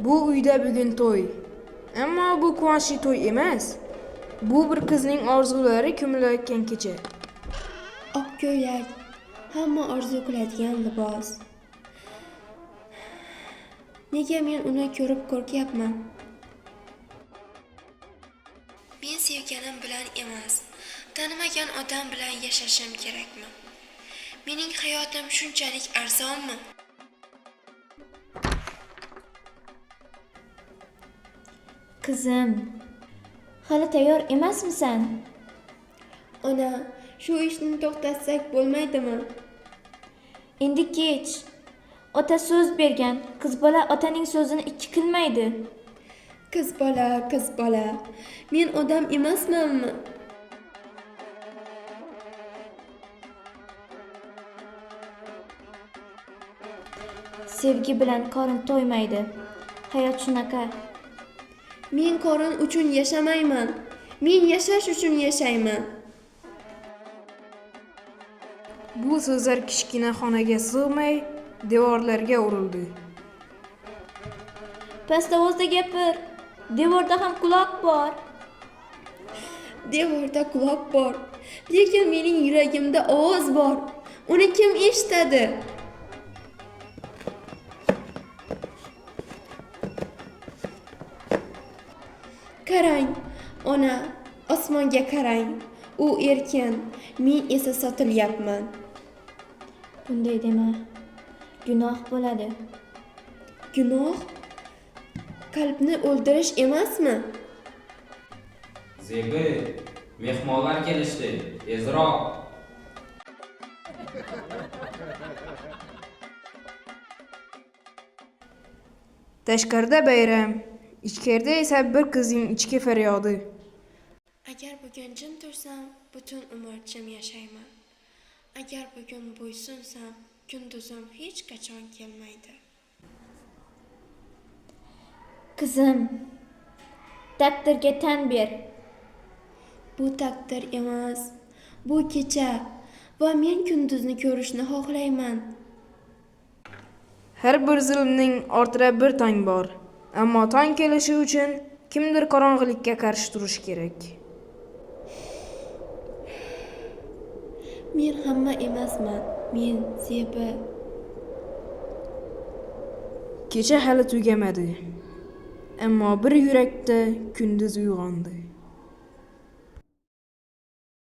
Bu uyda bugun to'y. Ammo bu quvonchli to'y emas. Bu bir qizning orzulari ko'milayotgan kecha. Oq ko'ylak, hamma orzu qiladigan libos. Nega men uni ko'rib qo'rqyapman? Men sevganim bilan emas, tanimagan odam bilan yashashim kerakmi? Mening hayotim shunchalik arzonmi? Qizim, hali tayyor emasmisan? Ona, shu ishni to'xtatsak bo'lmaydimi? Endi kech. Ota so'z bergan, qiz bola otaning so'zini ikki qilmaydi. Qiz bola, qiz bola. Men odam emasmanmi? Sevgi bilan qorin to'ymaydi. Hayot shunaqa. Men qorin uchun yashamayman. Men yashash uchun yashayman. Bu so'zlar kichkina xonaga sig'may, devorlarga urildi. Past ovozda gapir. Devorda ham quloq bor. Devorda quloq bor, lekin mening yuragimda ovoz bor. Uni kim eshitadi? Qarang, ona, osmonga qarang. U erkin, men esa sotilyapman. Bunday dema. Gunoh bo'ladi. Gunoh? Qalbni o'ldirish emasmi? Zebi, mehmonlar kelishdi. Tezroq. Tashqarida bayram, ichkarida esa bir qizning ichki faryodi. Agar bugun jim tursam, butun umr jim yashayman. Agar bugun bo'ysunsam, kunduzim hech qachon kelmaydi. Qizim, taqdirga tan ber. Bu taqdir emas, bu kecha va men kunduzni ko'rishni xohlayman. Har bir zulmning ortida bir tong bor. Ammo tong kelishi uchun kimdir qorong'ilikka qarshi turishi kerak. Men hamma emasman. Men Zebi. Kecha hali tugamadi. Ammo bir yurakda kunduz uyg'ondi.